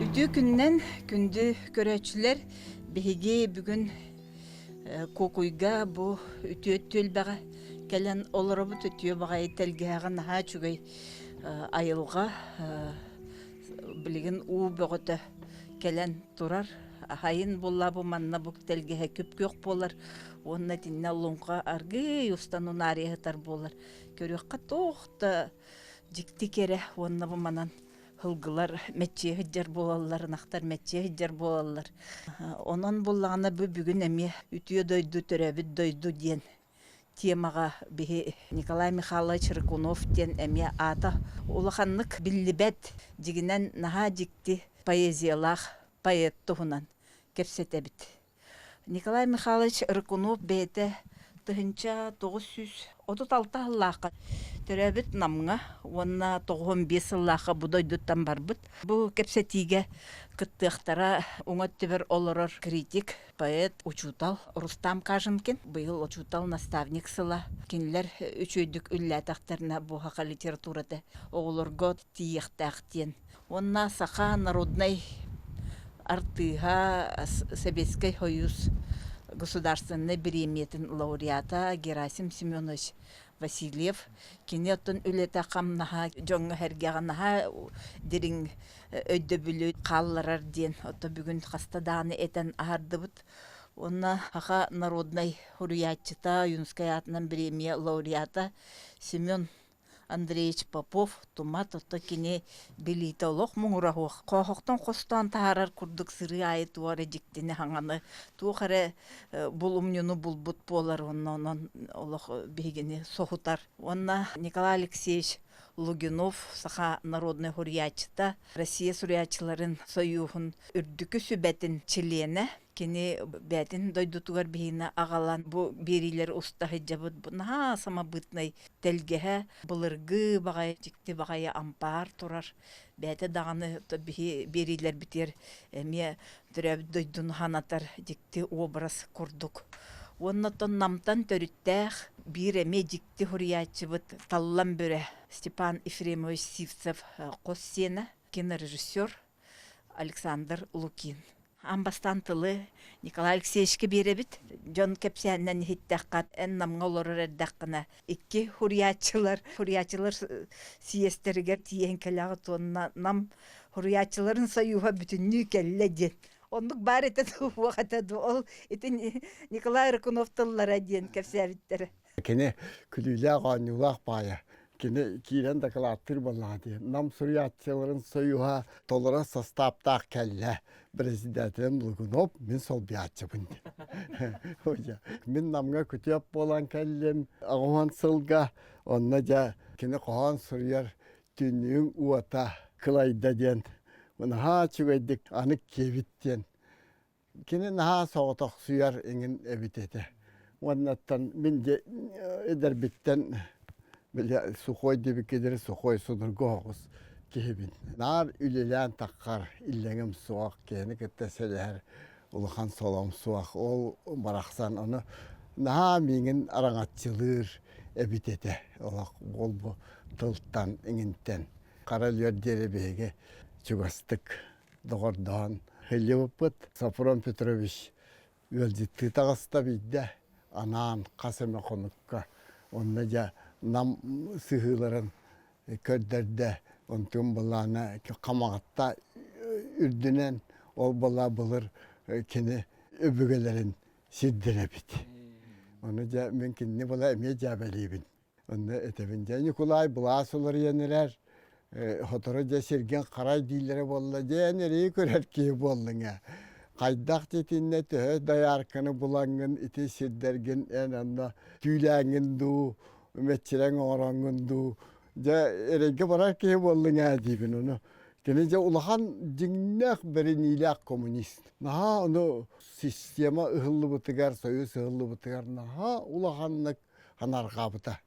Үтүө күнүнэн күндү көрөөччүлэр, биһиги бүгүн Куокуйга бу үтүө түөлбэҕэ кэлэн олоробут. Үтүө баҕайы тэлгэһэҕэ наһаа үчүгэй айылҕа билигин уу бөҕөтө кэлэн турар. Аһайын булла бу манна бу тэлгэһэ күп-күөх буолар уонна итиннэ луҥха аргыый устан унаарыйа сытар буолар. Көрүөххэ туох да дьикти кэрэ уонна бу манан һылгылар мэччийэ сылдьар буолаллар, ынахтар мэччийэ сылдьар буолаллар. Онон буллаҕына бу бүгүн эмиэ үтүө дойду, төрөөбүт дойду диэн темаҕа биһи Николай Михайлович Рыкунов диэн эмиэ аата улаханнык биллибэт, дьигинэн наһаа дьикти поэзиялаах поэт туһунан кэпсэтэбит. Николай Михайлович Рыкунов бэйэтэ 1936 сыллаахха төрөөбүт Намҥа уонна 95 сыллаахха бу дойдуттан барбыт. Бу кэпсэтиигэ кыттыахтара уҥа өттүбэр олорор критик, поэт, учуутал Рустам Каженкин. Быйыл учуутал наставник сыла. Кинилэр үчүгэйдик үллээтэхтэринэ бу саха литературата оҕолорго тиийиэхтээх диэн. Уонна саха народнай артыыһа Советскай Союз государственнай бириэмийэтин лауреата Герасим Семенович Васильев. Кини оттон үлэтэ-хамнаһа дьоҥҥо-сэргэҕэ наһаа дириҥ өйдөбүлү хаалларар диэн ото бүгүн хаста даҕаны этэн аһардыбыт. Уонна саха народнай суруйааччыта, Ойуунускай аатынан бириэмийэ лауреата Семен Андреевич Попов Тумат ото кини билиитэ олох муҥура суох. Хооһохтон хостоон таһаарар курдук сырыы аайы туох эрэ дьиктини хаҥаны, туох эрэ булумньуну булбут буолар уонна онон олох биһигини соһутар. Уонна Николай Алексеевич Лугинов саха народнай суруйааччыта, Россия суруйааччыларын сойууһун үрдүкү сүбэтин чилиэнэ. Кини бэйэтин дойдутугар биһигини аҕалан бу биэриилэри уста сылдьабыт. Бу наһаа самобытнай тэлгэһэ былыргы баҕайы дьикти баҕайы ампаар турар. Бэйэтэ даҕаны биһи биэриилэрбитигэр эмиэ төрөөбүт дойдуну санатар дьикти образ курдук. Уонна оттон Намтан төрүттээх биир эмиэ дьикти суруйааччыбыт Таллан Бүрэ Степан Ефремович Сивцев хос сиэнэ, кинорежиссер Александр Лукин. Аан бастаан тылы Николай Алексеевичка биэрэбит. Дьон кэпсээнинэн иһиттэххэ, эн Намҥа олорор эрдэххинэ икки суруйааччылар, суруйааччылар съезтэригэр тиийэн кэлэҕит уонна Нам суруйааччыларын сойууһа бүтүннүү кэллэ диэн. Оннук баар этэ суох этэ дуо? Ол ити Николай Рыкунов тыллара диэн кэпсээбиттэрэ. Кини күлүүлээх оонньуулаах баайа. Кини киирэн дакылааттыыр буоллаҕа дии. Нам суруйааччыларын союһа толоро састааптаах кэллэ. Председателем Лугунов, мин солбуйааччыбын. Мин Намҥа күтүөп буолан кэллим. Аҕыһан сылга онно дьэ кини хоһоон суруйар түннүгүҥ уота кылайда диэн наһаа үчүгэйдик аны киэбит диэн Кини наһаа соҕотохсуйар иҥин эбит этэ. Уоннаттан мин дьэ эдэрбиттэн били сухой диэбиккэ сухой судургу оҕус киһибин. Наар үлэлээн таххар иллэҥим суох, киһини кытта сэлэһэр улахан солом суох. Ол барахсан ону наһаа миигин араҥаччылыыр эбит этэ. Олох ол-бу тылтан иҥинтэн. Хара өлүөр диэри биһиги чугастык доҕордоһон һыллыбыппыт. Софрон Петрович ыалдьыттыы таҕыста биирдэ, анаан хас эмэ хонукка. Онно дьэ Нам сыһыыларын көрдөрдө. Онтун былаана Хамаҕатта үрдүнэн ол была былыр кини өбүгэлэрин сирдэрэ эбит. Ону дьэ мин кинини была эмиэ дьээбэлиибин. Онно этэбин дьэ Ньукулай былаас уларыйан эрэр, сотору дьэ сиргин харай дииллэрэ буолла дьэ эрэйи көрөр киһи буоллуҥ ээ. Хайдах итиннэ төһө доярканы булаҥҥын ити сирдэргин эн онно түүлээҥҥин дуу, мэччирэҥ оҥороҥҥун дуу, дьэ эрэйгэ барар киһи буоллуҥ ээ диибин ону. Кини дьэ улахан дьиҥнээх бэриниилээх коммунист. Наһаа ону система ыһыллыбытыгар, союз ыһыллыбытыгар наһаа улаханнык анарҕаабыта.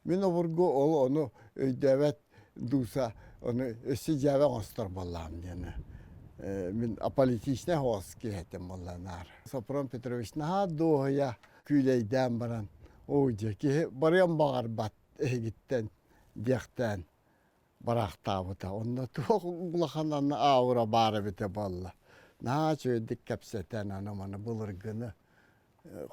Мин обургу ол ону өйдөөбөт дууса ону өссө дьээбэ оҥостор буоллаҕым диэн. Мин аполитичнай хоҕос киһи этим буоллаанаар. Сопром Петрович наһаа дуоһуйа күүлэйдээн баран, оо дьэ киһи барыан баҕарбат эһигиттэн диэхтээн бараахтаабыта. Онно туох улахан аны аура баар эбитэ буолла. Наһаа үчүгэйдик кэпсэтэн аны маны былыргыны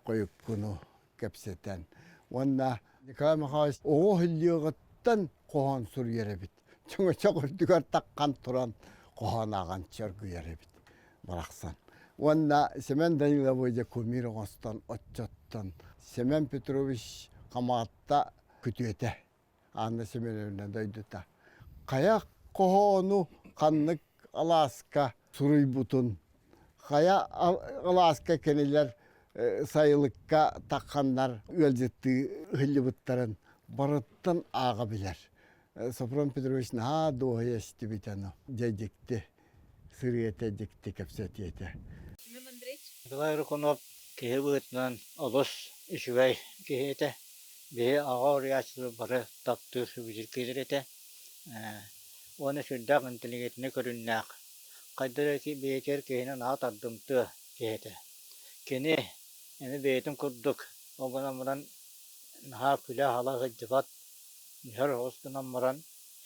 хойуккуну кэпсэтэн. Уонна Николай Михайлович оҕо иһиллиэҕиттэн хоһоон суруйар эбит. Чөҥөчөх үрдүгэр таххан туран хоһоон ааҕан чөргүйэр эбит барахсан. Уонна Семен Данилович кумир оҥостон оччоттон Семен Петрович Хамаҕатта күтүөтэ Анна Семеновна дойдута. Хайа хоһоону ханнык алааска суруйбутун, хайа алааска кинилэр сайылыкка тахханнар ыалдьыттыы ыһыллыбыттарын барыттан ааҕа билэр. Софрон Петрович наһаа дуоһуйа истибит ону. Дьэ дьикти, сырыата дьикти кэпсэтиэ этэ. Семен Андреевич? Николай Рыкунов киһи быһыытынан олус үчүгэй киһи этэ. Биһи аҕа уруйааччылар бары таптыыр сүбүчүркэйдэр этэ. Уонна сүрдээх интеллигентнэй көрүннээх, хайдах эрэ бэйэтигэр киһини наһаа тардымтыа киһи этэ. Кини эмиэ бэйэтин курдук ол гынан баран наһаа күлэ-аһала сылдьыбат, нүһэр оҕус гынан баран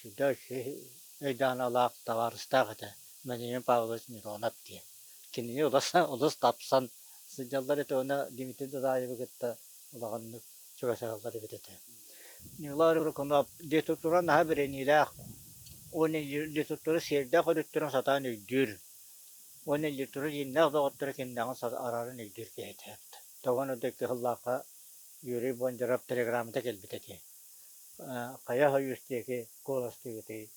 сүрдээх үчүгэй өйдөөх-санаалаах табаарыстаах этэ Владимир Павлович Миронов диэн. Кинини олус, олус тапсан сылдьаллар этэ уонна Дмитрий Дудаевы кытта улаханнык чугасаһаллар эбит этэ. Николай Рыкунов литература наһаа бэриниилээх уонна литература сиэрдээх өрүттэрин сатаан өйдүүр уонна литература дьиҥнээх доҕотторо кимнээҕин арааран өйдүүр киһи этэ. Тоҕо икки сыллаахха Юрий Бондаров телеграммата кэлбит этэ. Хайа Союз диэки куоластыыгытый?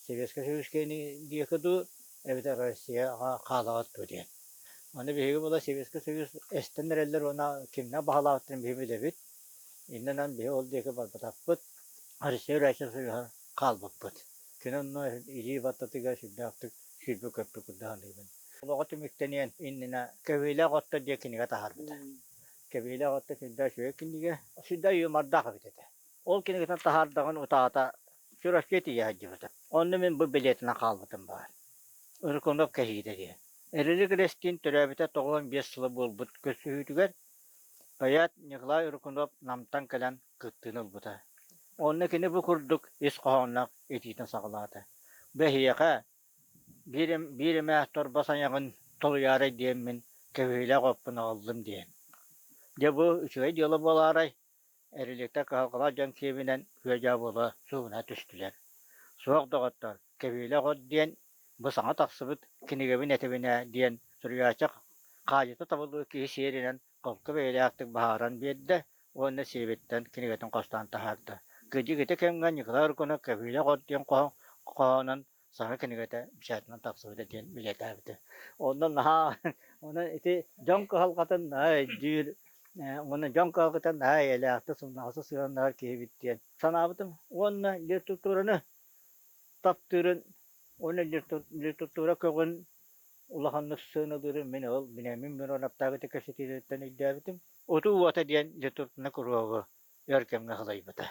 Советскай Союз диэки дуу, эбэтэр Россияҕа хаалаҕыт дуо диэн. Аны биһиги була Советскай Союз эстэн эрэллэр уонна кимнээх баһылаабыттарын биһиги билэбит. Иннинэн биһи ол диэки барбатахпыт, Россия Россия Союһа хаалбыппыт. Кини онно илии баттатыгар сүрдээхтик сүүрбэ-көппүт курдук саныыбын. Олоҕо түмүктэниэн иннинэ Кэбиилээх отто диэн кинигэ таһаарбыта. Кэбиилээх отто сүрдээх үчүгэй кинигэ, сүрдээх юмордаах эбит этэ. Ол кинигэтин таһаардаҕын утаата Чурапчы тиийэ сылдьыбыта. Онно мин бу билиэтинэн хаалбытым баар. Рыкунов кэһиитэ диэн. Эрилик Эристиин төрөөбүтэ 95 сыла буолбут көрсүһүүтүгэр поэт Николай Рыкунов Намтан кэлэн кыттыыны ылбыта. Онно кини бу курдук ис хоһоонноох этиитин саҕалаата. Бу эһиэхэ биир, биир эмэ торбос айаҕын толуйаарай диэммин кэбиһиилээх оппун аҕаллым диэн. Дьэ бу үчүгэй дьыала буолаарай, Эриликтэр кыһалҕалаах дьон киэбинэн күө-дьаа буола суугуна түстүлэр. Суох, доҕоттор, кэбиилэх от диэн бу саҥа тахсыбыт кинигэбин этэбин ээ диэн суруйааччы хаадьыта табыллыбыт киһи сиэринэн холку бэйэлээхтик быһааран биэрдэ уонна сиэбиттэн кинигэтин хостоон таһаарда. Кырдьык ити кэмҥэ Николай Рыкунов Кэбиилэх от диэн хоһоонун саҥа кинигэтэ бэчээтинэн тахсыбыта диэн билиэтээбитэ. Онно наһаа онон ити дьон кыһалҕатын наһаа өйдүүр, уонна дьон кыһалҕатын наһаа эйэлээхтик сымнаҕаса сыһыаннаһар киһибит диэн санаабытым. Уонна литератураны таптыырын уонна литература көҕүн улаханнык сыаналыырын мин ол Вениамин Мироновтааҕы кэпсэтиилэриттэн өйдөөбүтүм. Утуу уота диэн литературнай куруһуогу өр кэмҥэ салайбыта.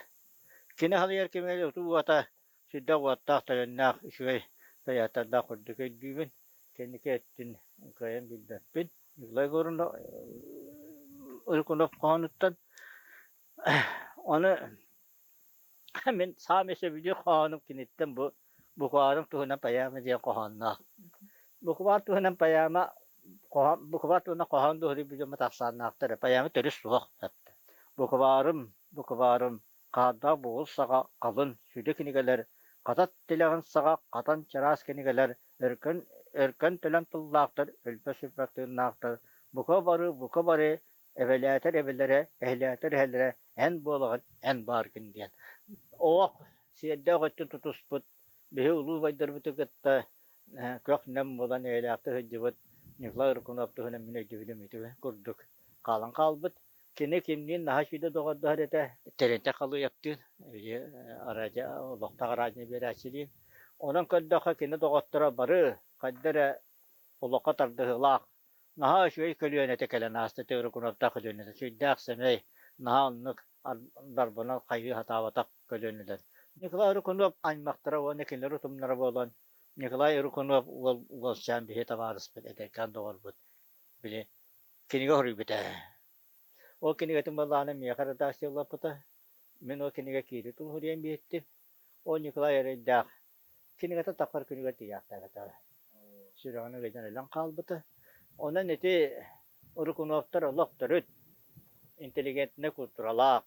Кини салайар кэмигэр утуу уота Сүрдээх уоттаах-төлөннөөх үчүгэй тыйаатырдаах курдук өйдүүбүн. Кэнники өттүн кыайан билбэппин. Николай Рыкунов хоһоонуттан ону мин саамай сөбүлүүр хоһоонум киниттэн бу Букварым туһунан поэма диэн хоһоонноох. Буквар туһунан поэма хоһоон буквар туһунан хоһоон дуоһуруйбут дьоммут ахсааннаахтар. Поэма төрүт суох. Букварым, букварым Хаардаах бугул саҕа халын, сүдү кинигэлэр, хатат тилэҕин саҕа хатан чараас кинигэлэр, өркөн, өркөн төлөн тыллаахтар, өлбөт-сүппэт тыыннаахтар, бука бары, бука бары, эбэлээтэр эбэлэрэ, эһэлээтэр эһэлэрэ, эн буолаҕын, эн бааргын диэн. Оҕо сиэрдээх өттүн тутуспут, биһи улуу убайдарбытын кытта көх-нэм буолан эйэлээхтик сылдьыбыт Николай Рыкунов туһунан мин өйдөбүлүм ити курдук хаалан хаалбыт. Кини кимниин наһаа үчүгэй доҕордоһор этэ. Тэрилтэ Халыевтыын, олохтоох араадьыйа биэрээччилиин. Онон көрдөххө кини доҕотторо бары хайда эрэ олоххо тардыһыылаах, наһаа үчүгэй көлүөнэтэ кэлэн ааста Рыкуновтаах көлүөнэтэ сүрдээх сэмэй, наһаа оннук дарбанан хайыы сатаабатах көлүөнэлэр. Николай Рыкунов аймахтара уонна кинилэр утумнара буолан Николай Рыкунов уол уолчаан биһи табаарыспыт, эдэркээн доҕорбут, били кинигэ суруйбута. Ол кинигэтин былаана миэхэ редакциялаппыта. Мин ол кинигэ киирии тулуһуруйан биэртим. Ол Николай эрэйдээх кинигэтэ таххар күнүгэр тиийээхтээбэтэҕэ. Сүрэҕин ыгыйдан өлөн хаалбыта. Онон ити Рыкуновтар олох төрүт интеллигентнэй культуралаах,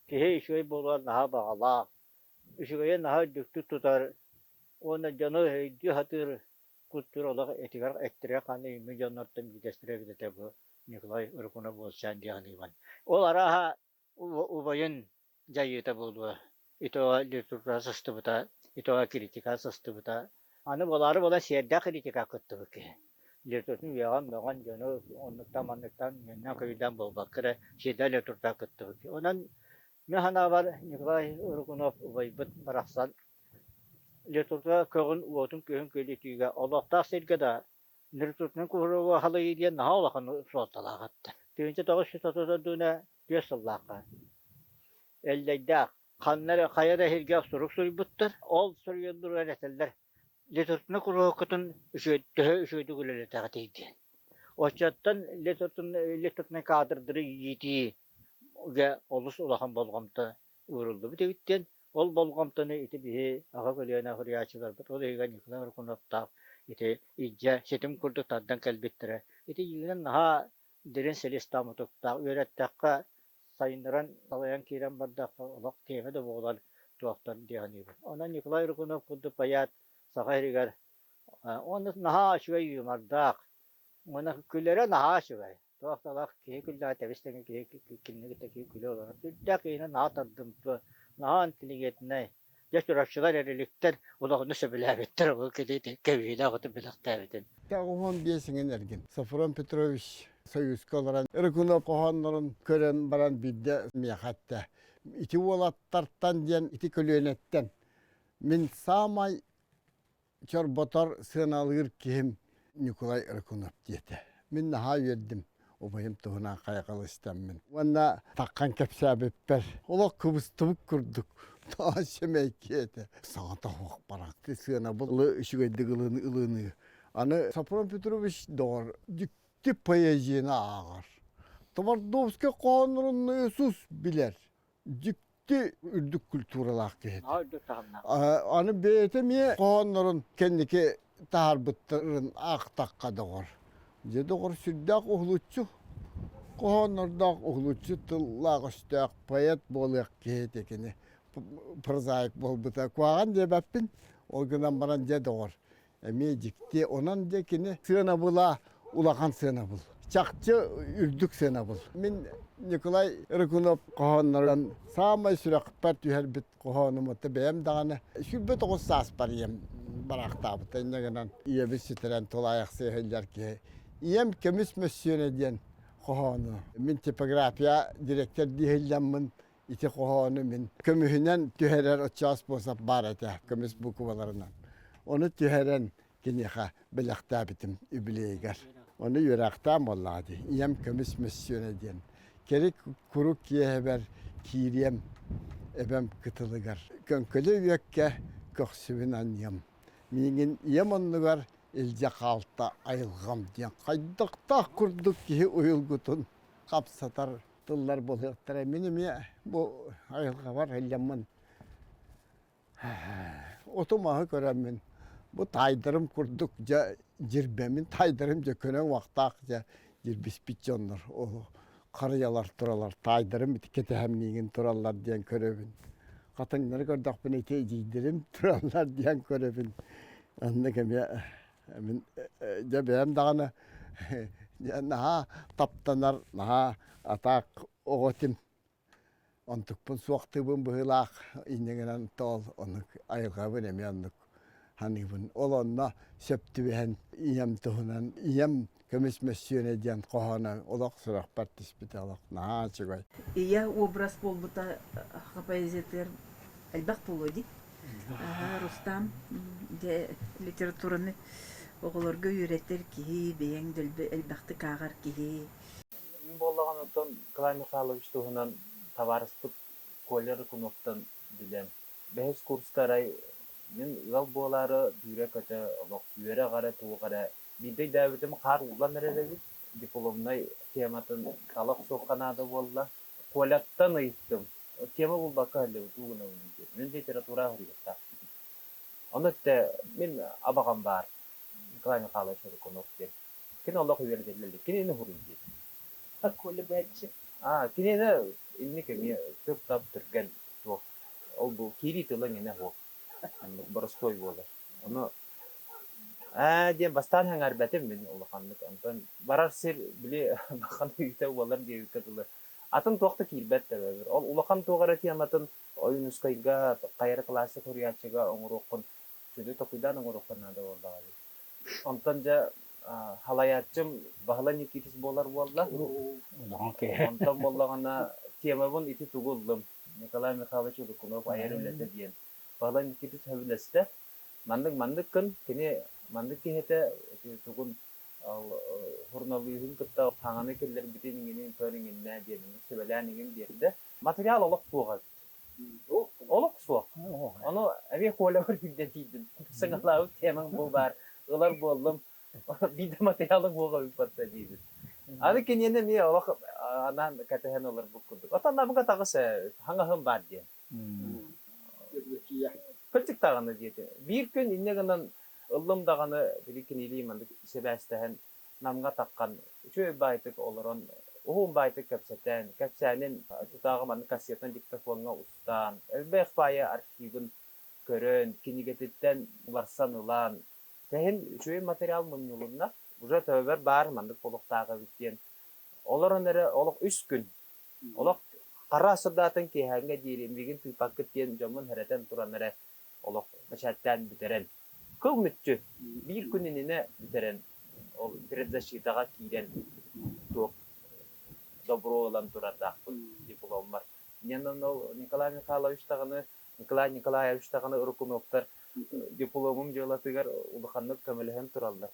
киһи үчүгэй буолуон наһаа баҕалаах, үчүгэйи наһаа үрдүктүк тутар уонна дьону өйдүү сатыыр культура олох этигэр эттэригэр-хаанныгар үүммүт дьоннортон биирдэстэрэ эбит этэ бу Николай Рыкунов уолчаан дии саныыбын. Ол арааһа убайын дьайыыта буолуо. Итого литература сыстыбыта, итого критика сыстыбыта. Аны буолаары буолан сиэрдээх критика кыттыбыт киһи. Литературатын үөҕэн, мөҕөн дьону оннуктан-манныктан үөннээн-көйүүрдээн буолбакка эрэ сиэрдээх литература кыттыбыт киһи. Онон мин санаабар Николай Рыкунов убайбыт барахсан литература көҕүн уотун-күөһүн күөлүтүүгэ олохтоох сиргэ да литературатын куһуруга халыйыы диэн наһаа улахан суолталаах этэ. 1934 түөрт сыллаахха Эллэйдээх ханна эрэ хайа эрэ сиргэ сурук суруйбуттар. Ол суруйалларыгар этэллэр литературнай куруһуоккутун үчүгэй төһө үчүгэйдик үлэлэтэҕитий диэн. Оччоттон литературнай кадрдары иитиигэ олус улахан болҕомто ууруллубут эбит диэн. Ол болҕомтону ити биһи аҕа көлүөнэ суруйааччыларбыт, ол иһигэр Николай Рыкуновтаах ити илдьэ ситим курдук тардан кэлбиттэрэ. Ити иинэн наһаа дириҥ силистээх мутуктаах үөрэттэххэ, сайыннаран салайан киирэн бардахха олох тиэмэ да буолар туохтар дии саныыбын. Онон Николай Рыкунов курдук поэт Саха сиригэр уонна наһаа үчүгэй юмордаах, уонна күлэрэ наһаа үчүгэй. Туох да олох киһи күллэҕэ тэбис-тэҥэ киһи кинини кытта киһи күлэ олорор. Сүрдээх киһини наһаа тардымтыа, наһаа интеллигентнэй. Дьэ чурапчылар эриликтэр улаханнык сөбүлээбиттэр ол кини кэбиһиилээх оту бэлэхтээбитин. 95 иҥин эргин Софрон Петрович Союзка олорон Рыкунов хоһооннорун көрөн баран биирдэ миэхэ эттэ. Ити уолаттартан диэн ити көлүөнэттэн мин саамай чорботор сыаналыыр киһим Ньукулай Рыкунов диэтэ. Мин наһаа үөрдүм убайым туһунан хайҕал истэммин. Уонна таххан кэпсээбиппэр олох кыбыстыбыт курдук наһаа сэмэйки этэ. Саҥата суох баран сыанабыл үчүгэйдик ылыныы. Аны Софрон Петрович доҕор дьикти поэзияны ааҕар. Твардовскай хоһооннорун Иисус билэр. Дьикти үрдүк культуралаах киһи. Аны бэйэтэ эмиэ хоһооннорун кэнники таһаарбыттарын аахтахха доҕор. Дьэ доҕор сүрдээх уһулуччу хоһооннордоох уһулуччу тыллаах-өстөөх поэт буолуох киһи этэ кини прозаик буолбута. Куһаҕан диэбэппин, ол гынан баран дьэ доҕор эмиэ дьикти. Онон дьэ кини сыанабыла улахан сыанабыл. Чахчы үрдүк сыанабыл. Мин Николай Рыкунов хоһооннорун саамай сүрэхпэр түһэрбит хоһоонум это бэйэм даҕаны 29 сааспар ийэм бараахтаабыта инньэ гынан ийэбин сүтэрэн тулаайахсыйа сылдьар киһи. Ийэм көмүс мөссүөнэ диэн хоһоону мин типография директор дии сылдьаммын Ити хоһоону мин көмүһүнэн түһэрэр оччоос способ баар этэ, көмүс букваларынан. Ону түһэрэн киниэхэ бэлэхтээбитим юбилейыгар. Ону үөрэхтээн буоллаҕа дии. Ийэм көмүс мөссүөнэ диэн. Кэрик курук киэһэбэр киириэм эбэм кытылыгар. Көҥкөлө үөккэ көхсүбүн анньыам. Миигин ийэм оннугар илдьэ хаалта айылҕам диэн хайдахтаах курдук киһи уйулгутун хапсатар тыллар буолуохтара. Мин эмиэ бу айылҕабар ылльаммын оту-маһы көрөммүн бу таайдарым курдук дьэ дьирбэммин таайдарым дьэ көнө уҥуохтаах дьэ дьирбиспит дьоннор ол харыйалар тураллар таайдарым ити кэтэһэн миигин тураллар диэн көрөбүн хатыҥнары көрдөхпүнэ ити эдьиийдэрим тураллар диэн көрөбүн оннук эмиэ Мин дьэ бэйэм даҕаны наһаа таптанар, наһаа атаак оҕо этим. Онтукпун суохтуубун быһыылаах инньэ гынан тоол оннук айылҕабын эмиэ оннук саныыбын. Ол онно сөп түбэһэн ийэм туһунан ийэм көмүс мөссүөнэ диэн хоһооно олох сүрэхпэр түспүтэ олох наһаа үчүгэй. Ийэ образ буолбута поэзиятыгар элбэх буолуо дии. Рустам, дьэ литератураны оҕолорго үөрэтэр киһи, бэйэҥ дэлби элбэхтик ааҕар киһи. Мин буоллаҕына оттон Николай Михайлович туһунан табаарыспыт Коля Рыкуновтан билэн, бэһис курска арай мин ыал буолаары сүүрэ-көтө олох үөрэх эрэ туох эрэ биирдэ өйдөөбүтүм хаар ууллан эрэр эбит, дипломнай тематын тала охсуохха наада буолла. Коляттан ыйыттым, тема булбакка иһиллибит уу гынабын диэн. Мин литература суруйуохтаахпын. Ону эттэ мин абаҕам баар Николай Михайлович Рыкунов диэн. Кини олох үөрэтиллэ Кинини суруй диэн. Коля бэччи. Аа, кинини инник эмиэ тып-тап түргэн туох ол бу киирии тыла иҥэнэ суох оннук боростуой буолар. Ону ээ диэн бастаан сэҥээрбэтим мин улаханнык. Онтон барар сир били бахан үүтэ буолар диэбиккэ дылы атын туох да киирбэт төбөбөр. Ол улахан туох эрэ тематын Ойуунускайга хайа эрэ классик суруйааччыга оҥоруоххун, сүдү толкуйдаан оҥоруоххун наада буоллаҕа дии. Онтон дьэ халайааччым Баһылай Никитич буолар буолла. Онтон буоллаҕына темабын ити тугу ыллым? Николай Михайлович Рыкунов айар үлэтэ диэн. Баһылай Никитич сөбүлэстэ. Маннык маннык гын, кини маннык киһи этэ, ити тугун суруналыыһын кытта хаҥаны киллэрбитин иҥинин көр иҥиннээ диэн сүбэлээн иҥин биэрдэ. Материал олох суох эбит. Олох суох. Ону эмиэ Колябар биирдэ тиийдим. Сыҥалаабыт темаҥ бу баар. Ылар буоллум. Биирдэ материалым суох эбит барта диибин. Аны киниэнэ эмиэ олох анаан кэтэһэн олорбут курдук. Оттон намга таҕыс хаҥаһым баар диэн. Кырдьык даҕаны диэтэ. Биир күн инньэ гынан ыллым даҕаны били кинилии маннык сибээстэһэн Намҥа таххан үчүгэй баайтык олорон, уһун баайтык кэпсэтэн, кэпсээнин оччотооҕу маннык кассетнай диктофоҥҥа устаан, элбэх баайы архивын көрөн, кинигэтиттэн уларсан ылан, тэһин үчүгэй материал мунньулунна. Уже төбөбөр баар маннык буолуохтаах эбит диэн олорон эрэ олох үс күн олох хара сырдаатын киэһээҥҥэ диэри миигин тыыппаккыт диэн дьоммун хэрэтэн туран эрэ олох бэчээттээн бүтэрэн кыл мүччү биир күн иннинэ бүтэрэн ол предзащитаҕа киирэн туох добро ылан турардаахпын дипломмар. Инньэ ол Николай Михайлович даҕаны Николай Николаевич даҕаны Рыкуновтар дипломум дьыалатыгар улаханнык көмөлөһөн тураллар.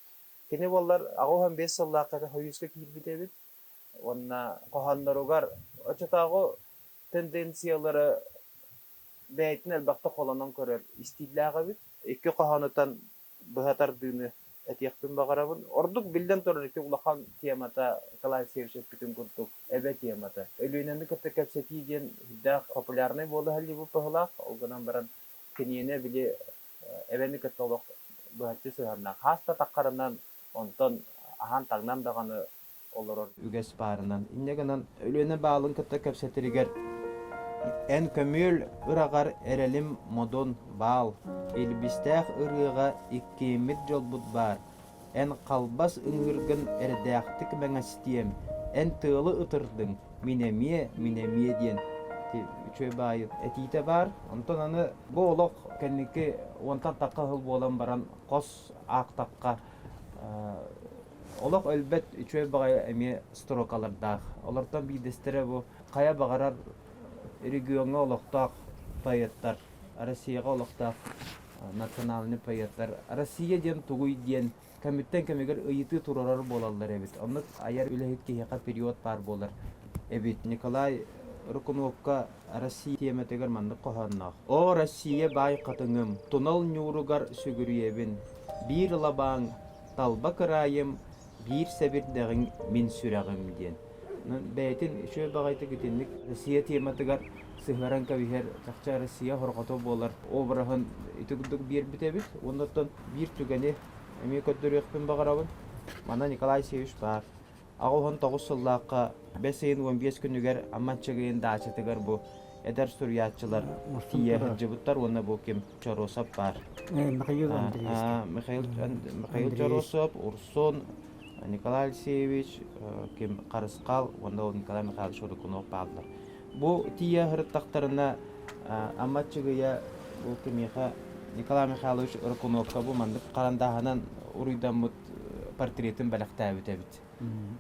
Кини буоллар 85 сыллаахха Хойууска киирбит эбит уонна хоһоонноругар оччотооҕу тенденциялары бэйэтин элбэхтэ холонон көрөр истииллээх эбит. Икки хоһоонуттан быһа тардыыны этиэхпин баҕарабын. Ордук биллэн турар ити улахан темата Николай Алексеевич эппитин курдук эбэ темата. Өлүөнэни кытта кэпсэтии диэн сүрдээх популярнай буола сылдьыбыт быһыылаах. Ол гынан баран киниэнэ били эбэни кытта олох быһаччы сыһыаннаах. Хаас да таххарынан онтон аһаан-таҥнан даҕаны олорор үгэс баарынан. Инньэ гынан Өлүөнэ баалын кытта кэпсэтэригэр эн көмүөл ыраҕар эрэлим модун баал, илбистээх ырыаҕа иккиэммит дьолбут баар, эн халбас ыҥыыргын эрдээхтик мэҥэстиэм, эн тыалы ытырдыҥ, мин эмиэ, мин эмиэ диэн үчүгэй баайы этиитэ баар. Онтон аны бу олох кэнники уонтан тахха сыл буолан баран хос аахтахха Олох өлбөт үчүгэй баҕайы эмиэ строкалардаах. Олортон биирдэстэрэ бу хайа баҕарар региоҥҥа олохтоох поэттар, Россияҕа олохтоох национальный поэттар Россия диэн тугуй диэн кэмиттэн кэмигэр ыйытыы туруорар буолаллар эбит. Оннук айар үлэһит киһиэхэ период баар буолар эбит. Николай Рыкуновка Россия тиэмэтигэр маннык хоһоонноох. О, Россия баай хатыҥым, тунал ньууругар сүгүрүйэбин, биир лабааҥ талба кыраайым, биир сэбирдэҕиҥ мин сүрэҕим диэн. Бэйэтин үчүгэй баҕайытык итинник Россия тематыгар сыһыаран кэбиһэр, чахчы Россия хорҕото буолар обраһын ити курдук биэрбит эбит. Уонна оттон биир түгэни эмиэ көрдөрүөхпүн баҕарабын. Манна Николай Алексеевич баар. 89 сыллаахха бэс ыйын 15 күнүгэр Амма Аччыгыйын даачатыгар бу эдэр суруйааччылар тиийэ сылдьыбыттар уонна бу ким Чоросов баар. Михаил Андреевич. Михаил, Михаил Чоросов, Урсун, Николай Алексеевич, ким Харысхал уонна ол Николай Михайлович Рыкунов бааллар. Бу тиийэ сырыттахтарына Амма Аччыгыйа бу кимиэхэ Николай Михайлович Рыкуновка бу маннык харандааһынан уруйдаммыт портретын бэлэхтээбит эбит.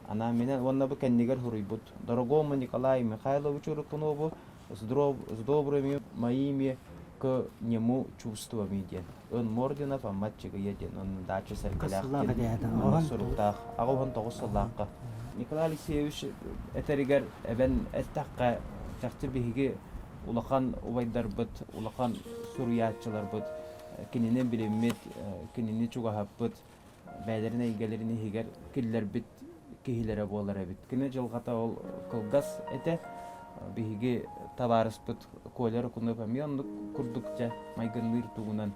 Анаан минэн уонна бу кэннигэр суруйбут «Дорогому Николаю Михайловичу Рыкунову с добрыми моими К нему чувствами диэн. Ын Мординов Амма Аччыгыйа диэн онно дача сэргэлээх диэн суруктаах 89 сыллаахха. Николай Алексеевич этэригэр эбэн эттэххэ, чахчы биһиги улахан убайдарбыт, улахан суруйааччыларбыт кинини билиммит, кинини чугаһаппыт, бэйэлэрин эйгэлэрин иһигэр киллэрбит киһилэрэ буолар эбит. Кини дьылҕата ол кылгас этэ. Биһиги табаарыспыт Коля Рыкунов эмиэ оннук курдук дьэ майгынныыр тугунан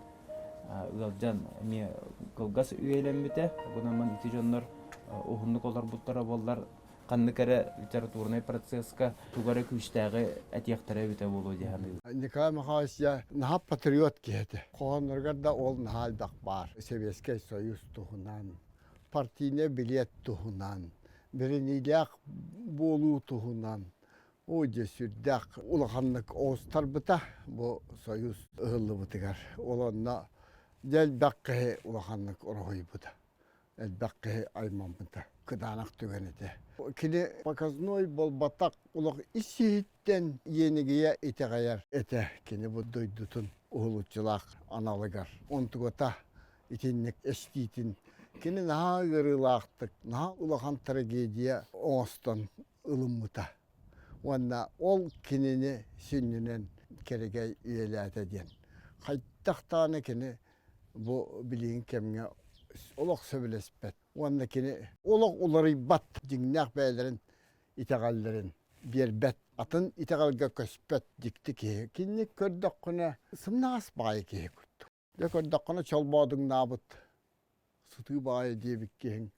ыалдьан эмиэ кылгас үйэлэммитэ. Гынан ити дьоннор уһуннук олорбуттара буоллар ханнык эрэ литературнай процесска тугу эрэ күүстээҕи этиэхтэрэ эбитэ буолуо дии саныыбын. Николай Михайлович я наһаа патриот киһи этэ. Хоһоонноругар да ол наһаа элбэх баар. Сэбиэскэй Союз туһунан, партийнай билиэт туһунан, бэриниилээх буолуу туһунан оо дьэ сүрдээх улаханнык оҕустарбыта бу Союз ыһыллыбытыгар. Ол онно дьэ элбэх киһи улаханнык ороһуйбута. Элбэх киһи аймаммыта. Кытаанах түгэн этэ. Кини показной буолбатах олох ис-иһиттэн иэнигийэ итэҕэйэр этэ кини бу дойдутун уһулуччулаах аналыгар. Онтугата итинник эстиитин кини наһаа ыарыылаахтык, наһаа улахан трагедия оҥостон ылыммыта. Уонна ол кинини сүнньүнэн кэрэгэй үйэлээтэ диэн. Хайдах даҕаны кини бу билигин кэмҥэ олох сөбүлэспэт уонна кини олох уларыйбат дьиҥнээх бэйэлэрин итэҕэллэрин биэрбэт атын итэҕэлгэ көспөт дьикти киһи. Кинини көрдөххүнэ сымнаҕас баҕайы киһи курдук. Дьэ көрдөххүнэ чолбоодуҥнаабыт сытыы баҕайы диэбит киһиҥ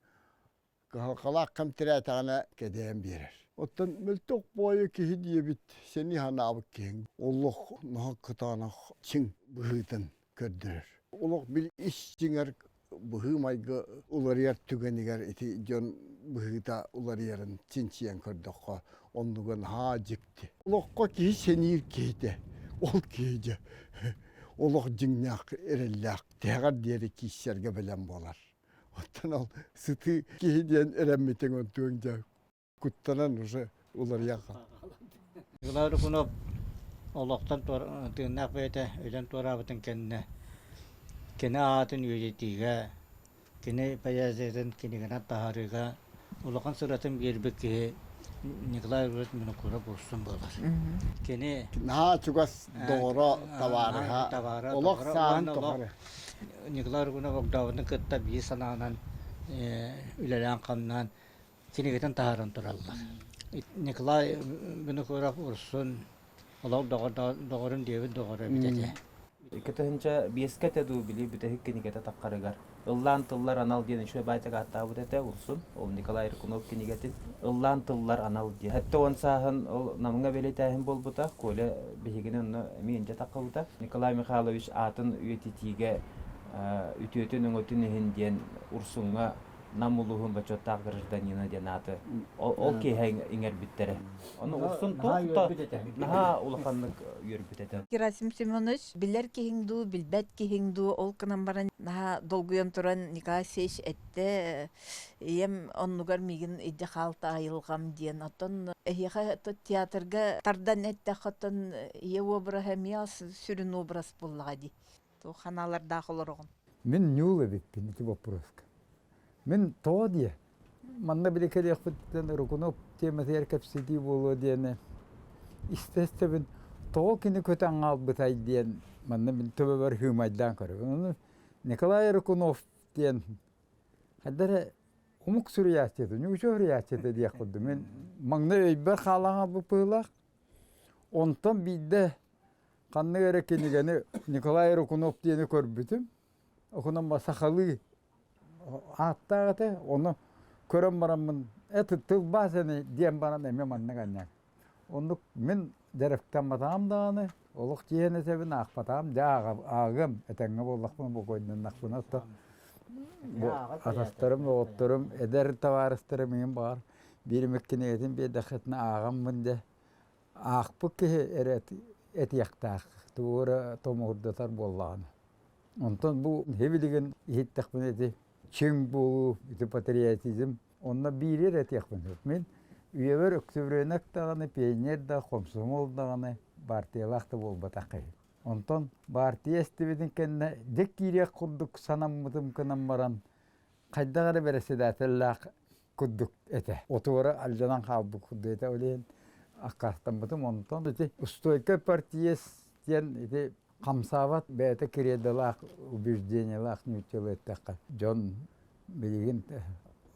кыһалҕалаах кэм тирээтэҕинэ кэдээн биэрэр. Оттон мөлтөх буойу киһи диэбит сэнии санаабыт киһиҥ олох наһаа кытаанах чиҥ быһыытын көрдөрөр. Олох бил ис дьиҥэр быһыы-майгы уларыйар түгэнигэр ити дьон быһыыта уларыйарын чинчийэн көрдөххө, оннуга наһаа дьикти. Олоххо киһи сэниир киһитэ, ол киһи дьэ олох дьиҥнээх эрэллээх тиһэҕэр диэри киирсэргэ бэлэм буолар. Оттон ол сытыы киһи диэн эрэммитиҥ онтуоҥ дьэ куттанан уже уларыйан хаалла. Николай Рыкунов олохтон тыыннаах бэйэтэ өлөн туораабытын кэннэ кини аатын үйэтитиигэ, кини поэзиятын кинигэнэн таһаарыыга улахан сыратын биэрбит киһи Николай Иванович Винокуров Урсун буолар. Кини Наһаа чугас доҕоро, табаарыһа, олох сааһын тухары. Николай Рыкунов Огдообутун кытта биир санаанан үлэлээн-хамнаан кинигэтин таһааран тураллар. Николай Винокуров Урсун олох доҕорум диэбит доҕоро эбит этэ. 2005-кэ этэ дуу, били бүтэһик кинигэтэ таххарыгар «Ыллаан тыллар анал» диэн үчүгэй баайтак ааттаабыт этэ Урсун. Ол Николай Рыкунов кинигэтин «Ыллаан тыллар анал» диэн. 70 сааһын ол Намҥа бэлиэтээһин буолбута. Коля биһигини онно эмиэ илдьэ таххыбыта. Николай Михайлович аатын үйэтитиигэ үтүөтүн-өҥөтүн иһин диэн Урсуҥҥа Нам улууһун бочуоттаах гражданина диэн ааты ол киэһэ иҥэрбиттэрэ. Ону Урсун туох да наһаа улаханнык үөрбүт этэ. Герасим Семенович, билэр киһиҥ дуу, билбэт киһиҥ дуу, ол гынан баран наһаа долгуйан туран Николай Алексеевич эттэ, ийэм оннугар миигин илдьэ хаалта айылҕам диэн. Оттон эһиэхэ театрга тардан эттэххэ, оттон ийэ обраһа эмиэ сүрүн образ буоллаҕа дии. Туох ханаалардаах олороҕун? Мин ньуул эбиппин ити боппуруоска. Мин тоҕо диэ, манна били кэлиэхпиттэн Рыкунов тиэмэтигэр кэпсэтии буолуо диэни истэ-истэбин тоҕо кини көтөн хаалбытай диэн манна мин төбөбөр сыымайдаан көрөбүн. Ону Николай Рыкунов диэн хайдах эрэ омук суруйааччыта, ньууча суруйааччыта диэх курдук. Мин маҥнай өйбөр хаалан хаалбыт быһыылаах. Онтон биирдэ Ханнык эрэ кинигэни Николай Рыкунов диэни көрбүтүм. Окунан сахалыы ааттаах этэ. Ону көрөн бараммын это тылбаас ини диэн баран эмиэ маннык анньан. Оннук мин дьарыктамматаҕым даҕаны, олох тиийэн этэбин аахпатаҕым, дьэ ааҕыам этэҥҥэ буоллахпына бокуойданнахпына оттон бу атастарым, доҕотторум, эдэр табаарыстарым иһин баҕар биир эмит кинигэтин биэрдэххитинэ ааҕаммын дьэ аахпыт киһи эрэ этиэхтээх, тугу эрэ томуһурдатар буоллаҕына. Онтон бу билигин иһиттэхпинэ ити чиҥ буолуу, ити патриотизм онно биири эрэ этиэхпин сөп. Мин үйэбэр өктөбүрүөнэк даҕаны, пионер да, хомсомуол даҕаны, баартыйалаах да буолбатах киһи. Онтон баартыйа эстибитин кэннэ дьэ киириэх курдук санаммытым гынан баран, хайдах эрэ бэрэссэдээтэллээх курдук этэ. Отуора алдьанан хаалбыт курдук этэ. Ол иһин аккаастаммытым. Онтон ити устойка партиец диэн ити хамсаабат бэйэтэ кредолаах, убеждениелаах нууччалыы эттэххэ, дьон билигин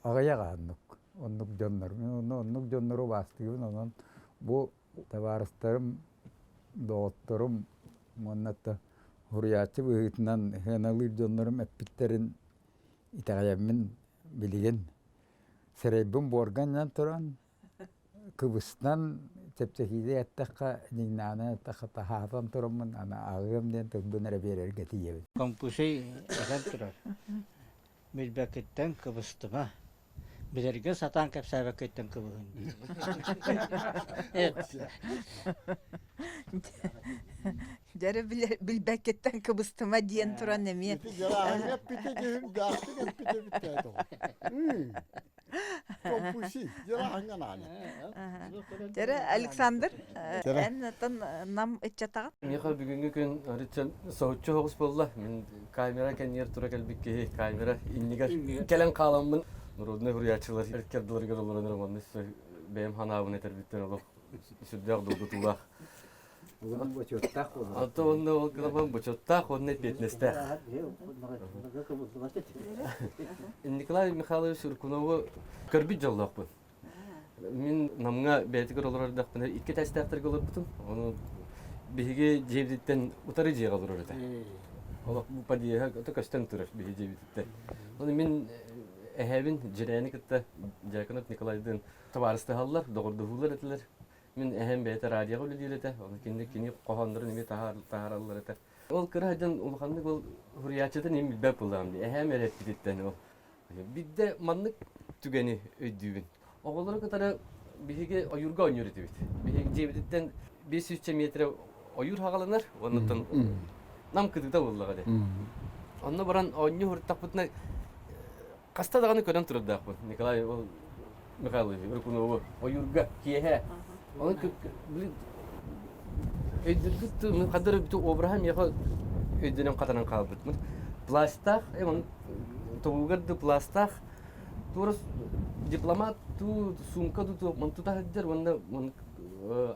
аҕыйах оннук оннук дьоннор. Мин оннук дьоннору убаастыыбын. Онон бу табаарыстарым, доҕотторум уонна да суруйааччы быһыытынан сыаналыыр дьоннорум эппиттэрин итэҕэйэммин билигин сирэйбин буорга анньан туран кыбыстан чэпчэкиитик эттэххэ, дьиҥнээҕинэн эттэххэ таһаатан тураммын аны ааҕыам диэн тылбын эрэ биэрэргэ тиийэбин. Конфуций этэн турар: «Билбэккиттэн кыбыстыма, билэргэ сатаан кэпсээбэккиттэн кыбыһын» Дьэрэ билбэккиттэн кыбыстыма диэн туран эмиэ Ити дьарааһыҥҥа эппитэ дьүһүннээхтик эппитэ эбит тоҕо. Конфуций дьарааһыҥҥа наана. Дьэрэ Александр, эн оттон нам ыччатаҕын? Миэхэ бүгүҥҥү күн арыччан соһуччу соҕус буолла. Мин камера кэннигэр тура кэлбит киһи камера иннигэр кэлэн хааламмын народнай суруйааччылар икки олорон эрэ манна бэйэм ханаабын этэрбиттэн олох сүрдээх долгутуулаах. Бочуоттаах буолар. Ото онно ол гынан бочуоттаах уонна эппиэтинэстээх. Николай Михайлович Уркунову көрбүт дьоллоохпун. Мин Намҥа бэйэтигэр олорор эрдэхпинэ икки этээстээхтэргэ олорбутум. Ону биһиги дьиэбититтэн утары дьиэҕэ олорор этэ. Олох бу подъеһа көстөн турар биһиги дьиэбититтэн. Ону мин эһээбин Дьирээни кытта Дьяконов Николайдыын табаарыстаһаллар, доҕордоһуулар этилэр. Мин эһэм бэйэтэ радиоҕа үлэлиир этэ, ону кини кини хоһооннорун эмиэ таһаараллар этэ. Ол кыра дьон улаханнык ол суруйааччытын им билбэт буоллаҕым дии. Эһээм эрэ эппититтэн ол. Биирдэ маннык түгэни өйдүүбүн. Оҕолору кытары биһиги ойуурга оонньуур этибит. Биһиги дьиэбититтэн 500 метрэ ойуур хаҕаланар, оннуттан нам кытыыта буоллаҕа дии. Онно баран оонньуу һыртахпытына хаста даҕаны көрөн турардаахпын. Николай ол Михайлович Рыкунову ойуурга киэһэ. Оны өйдөргүт хадыр бүтү обраһа миэхэ өйдөнөн хатанан хаалбыт. Пластах, он тобугар да пластах туора дипломат ту сумка ту манту таһыддар уонна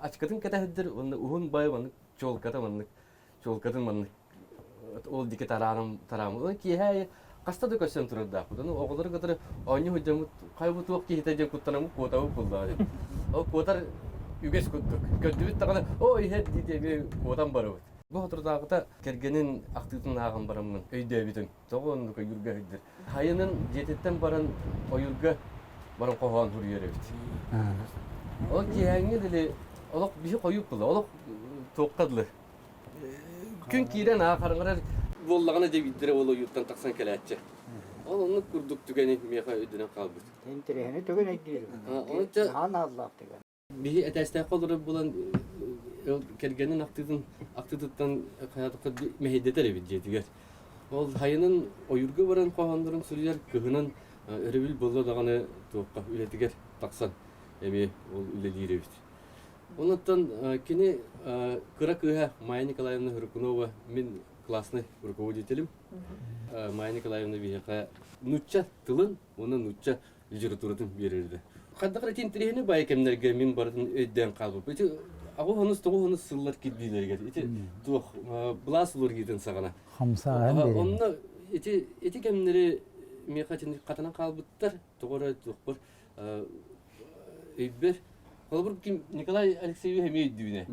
ачкатын кэтэһиддэр уонна уһун бай маннык чуолката маннык чуолкатын маннык ол диэки тараанам тарааммыт. Киэһэ хаста да көрсөн турардаахпыт. Ону оҕолору кытары оонньуу сылдьаммыт хайбыт туох киһитэ диэн куттанаммыт куотабыт буллаҕа диэн. Ол куотар үгэс курдук. Көрдүбүт даҕаны оо иһэр дии диэми куотан барабыт. Бу соторутааҕыта кэргэнин ахтыытын ааҕан бараммын өйдөөбүтүм. Тоҕо оннук ойуурга өйдүр. Хайынын дьиэтиттэн баран ойуурга баран хоһоон суруйар эбит. Ол киэһээҥҥи дили олох биһи хойууп була олох туохха дылы Күн киирэн аа хараҥарар буоллаҕына дьэ биирдэрэ ол ойууттан тахсан кэлээччи. Ол оннук курдук түгэни миэхэ өйдөнөн хаалбыт. Интэриэһинэй түгэн өйдүүр. Наһаа нааллаах түгэн. Биһи этээстээх олорор буолан кэргэнин ахтыытын ахтыытыттан хайаатахха мэһэйдэтэр эбит дьиэтигэр. Ол хайынын ойуурга баран хоһооннорун суруйар, кыһынын өрөбүл буолла даҕаны туохха үлэтигэр тахсан эмиэ ол үлэлиир эбит. Онуттан кини кыра кыыһа Майя Николаевна Рыкунова мин классный руководителим. Майя Николаевна биһиэхэ нуучча тылын уонна нуучча литературатын биэрэрдэ. Хайдах эрэ интэриэһинэй баайы кэмнэргэ мин барытын өйдөөн хаалбыппын. Ити аҕыс тоҕус онус сыллар кирбиилэригэр ити туох былаас уларыйыытын саҕана. Хамсааһын биэрэн. Онно ити ити кэмнэри миэхэ хатанан хаалбыттар. Тоҕо эрэ туохпар өйбөр холобур ким Николай Алексеевич эмиэ өйдүүнэ.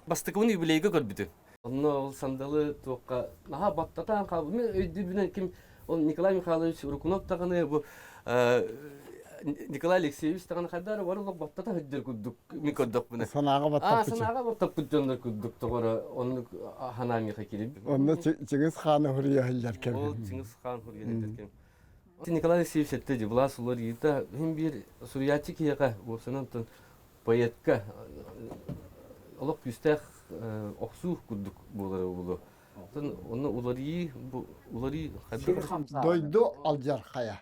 Бастакыбын юбилейга көрбүтүм. Онно ол сандалы туохха наһаа баттатаан хаалбыт. Мен өйдүүбүнэн ким ол Николай Михайлович Рукунов даҕаны бу Николай Алексеевич даҕаны хайдах эрэ бары олох баттата сылдьар курдук мин көрдөхпүнэ. Санааҕа баттаппыт. Санааҕа баттаппыт дьоннор курдук тоҕоро оннук санаа миэхэ киирбит. Онно Чыҥыс хаан хуруйа сылдьар кэм. Ол Чыҥыс хаан хуруйа сылдьар кэм. Николай Алексеевич этте Былаас уларыйыыта иһин биир суруйааччы киһиэхэ уопсайынан поэтка олох күүстээх охсуу курдук буолара буолуо. Онно уларыйыы бу уларыы Дойду алдьархайа.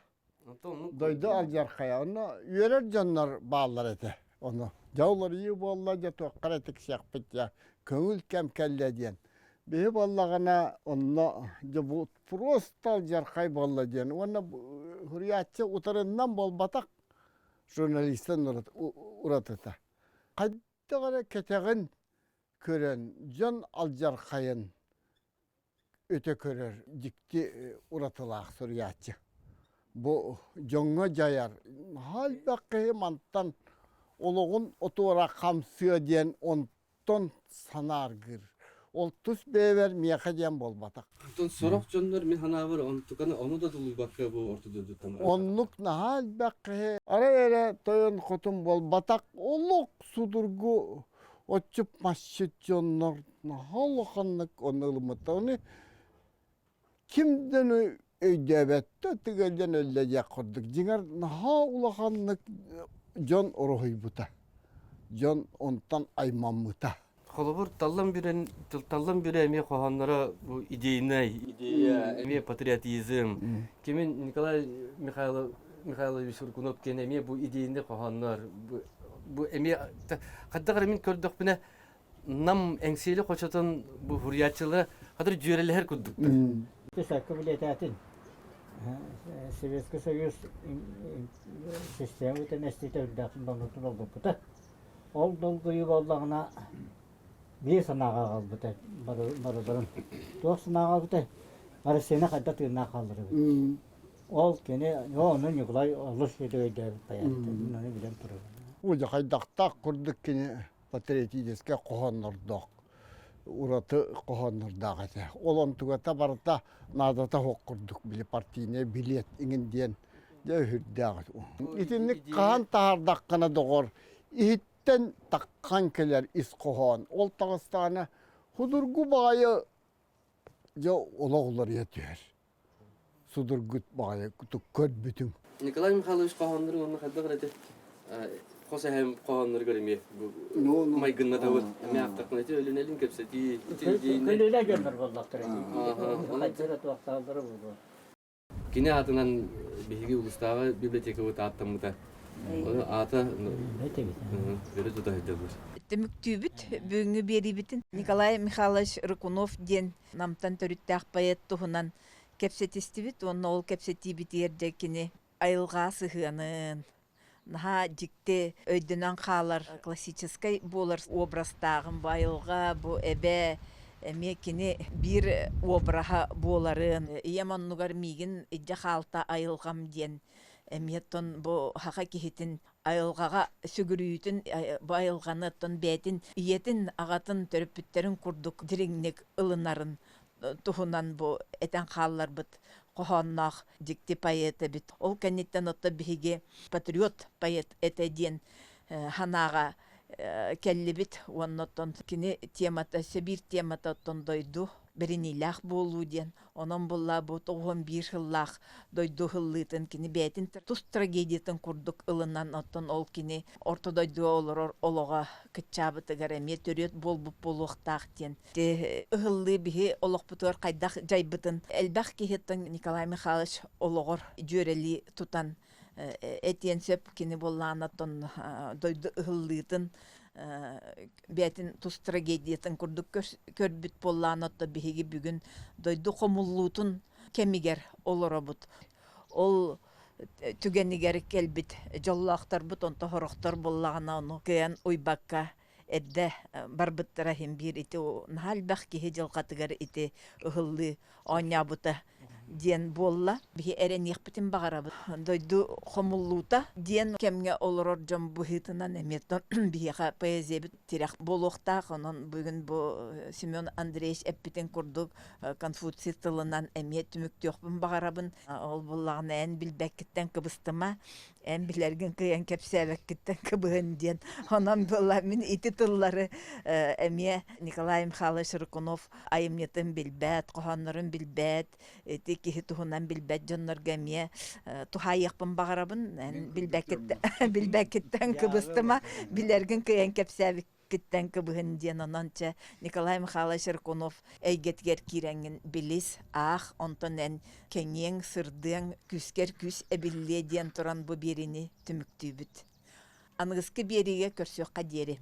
Дойду алдьархайа. Онно үөрэр дьоннор бааллар этэ. Ону дьэ уларыйыы буолла дьэ туохха эрэ тиксиэхпит дьэ көҥүл кэм кэллэ диэн. Биһи буоллаҕына онно дьэ бу просто алдьархай буолла диэн уонна суруйааччы утарыннан буолбатах журналистан уратыта. Хайдах эрэ кэтэҕин көрөн дьон алдьархайын өтө көрөр дьикти уратылаах суруйааччы. Бу дьоҥҥо дьайар наһаа элбэх киһи мантан олоҕун отуора хамсыа диэн онтон санааргыыр. Ол тус бэйэбэр миэхэ диэн буолбатах. Оттон сорох дьоннор мин санаабар онтуканы ону да тулуйбакка бу орто дойдуттан Оннук наһаа элбэх киһи арай эрэ тойон хотун буолбатах олох судургу отчуп масчыт дьоннор наһаа улаханнык ону ылыммыттар. Ону ким да өйдөөбөттө тыгалдьан өллө диэх курдук. Дьиҥэр наһаа улаханнык дьон ороһуйбута. Дьон онтон аймаммыта. Холобур, Таллан Бүрэн Таллан Бүрэ эмиэ хоһоонноро бу идейнай, идея, эмиэ патриотизм. Кимин Николай Михайлов Михайлович Суркунов киэн эмиэ бу идейный хоһооннор бу эмиэ хайдах эрэ мин көрдөхпүнэ Нам Эҥсиэли хочотун бу суруйааччылара хатыр дьүөрэлэһэр курдуктар. Сакка билиэтээтин Советский Союз система бүтэн эстиитэ үрдээх долгутун олбуппута. Ол долгуйуу буоллаҕына биир санааҕа аҕалбыта барыларын. Туох санааҕа аҕалбытай? Россияны хайдах тыыннаах хаалларабыт? Ол кини ону Ньукулай олус үчүгэйдээбит поэт. Мин ону билэн турабын. Ужа хайдахтаах курдук кини патриотическай хоһооннордоох ураты хоһооннордоох этэ. Ол онтугата барыта наадата суох курдук били партийнай билиэт иҥин диэн дьэ үһүрдээх. Итинник хаһан таһаардаххына доҕор иһиттэн таххан кэлэр ис хоһоон. Ол таҕыстаҕына судургу баҕайы дьэ олох уларыйа түһэр. Судургут баҕайы көрбүтүҥ. Николай Михайлович хоһооннорун уонна хайдах эрэ хос эһэм хоһоонноругар эмиэ майгыннатабыт. Эмиэ аахтахпына ити өлүнэлин кэпсэтии ити Көлүөнэ дьоннор буоллахтара. Хайдара туохтааллара буолуо. Кини аатынан биһиги улуустааҕы библиотекабыт ааттаммыта. Ону аата өрө тута сылдьаллар. Түмүктүүбүт бүгүҥҥү биэриибитин Николай Михайлович Рыкунов диэн Намтан төрүттээх поэт туһунан кэпсэтистибит уонна ол кэпсэтиибитигэр дьэ кини айылҕа сыһыанын наһаа дьикти өйдөнөн хаалар классическай буолар образтааҕын бу айылҕа, бу эбэ эмиэ кини биир обраһа буоларын ийэм оннугар миигин илдьэ хаалта айылҕам диэн эмиэ оттон бу саха киһитин айылҕаҕа сүгүрүйүүтүн бу айылҕаны оттон бэйэтин ийэтин аҕатын төрөппүттэрин курдук дириҥник ылынарын туһунан бу этэн хаалларбыт хоһоонноох дьикти поэт эбит. Ол кэнниттэн оттон биһиги патриот поэт этэ диэн санааҕа кэллибит уонна оттон кини темата өссө биир темата оттон дойду бэриниилээх буолуу диэн Онон булла бу 91 сыллаах дойду ыһыллыытын кини бэйэтин тус трагедиятын курдук ылынан, оттон ол кини орто дойдуга олорор олоҕо кыччаабытыгар эмиэ төрүөт буолбут буолуохтаах диэн. Ыһыллыы биһи олохпутугар хайдах дьайбытын элбэх киһиттэн Николай Михайлович олоҕор дьүөрэлии тутан этиэн сөп. Кини буоллаҕына оттон дойду ыһыллыытын бэйэтин тус трагедиятын курдук көрбүт буоллаҕына, оттон биһиги бүгүн дойду хомуллуутун кэмигэр олоробут. Ол түгэнигэр кэлбит дьоллоохторбут, онто сорохтор буоллаҕына, ону кыайан уйбакка эрдэ барбыттара иһин биир ити наһаа элбэх киһи дьылҕатыгар ити ыһыллыы оонньообута диэн буолла. Биһи эрэниэхпитин баҕарабыт. Дойду хомуллуута диэн кэмҥэ олорор дьон быһыытынан эмиэ биһиэхэ поэзиябыт тирэх буолуохтаах. Онон бүгүн бу Семен Андреевич эппитин курдук Конфуций тылынан эмиэ түмүктүөхпүн баҕарабын. Ол буоллаҕына эн билбэккиттэн кыбыстыма, эн билэргин кыайан кэпсээбэккиттэн кыбыһын диэн. Онон буолла мин ити тыллары эмиэ Николай Михайлович Рыкунов айымньытын билбэт, хоһооннорун билбэт, ити киһи туһунан билбэт дьоннорго эмиэ туһаайыахпын баҕарабын. Эн билбэккиттэн кыбыстыма, билэргин кыайан кэпсээбиккиттэн кыбыһын диэн онон чэ Николай Михайлович Рыкунов эйгэтигэр киирэҥҥин билис, аах, онтон эн кэҥиэҥ, сырдыаҥ, күүскэр күүс эбиллиэ диэн туран бу биэриини түмүктүүбүт. Аныгыскы биэриигэ көрсүөххэ диэри.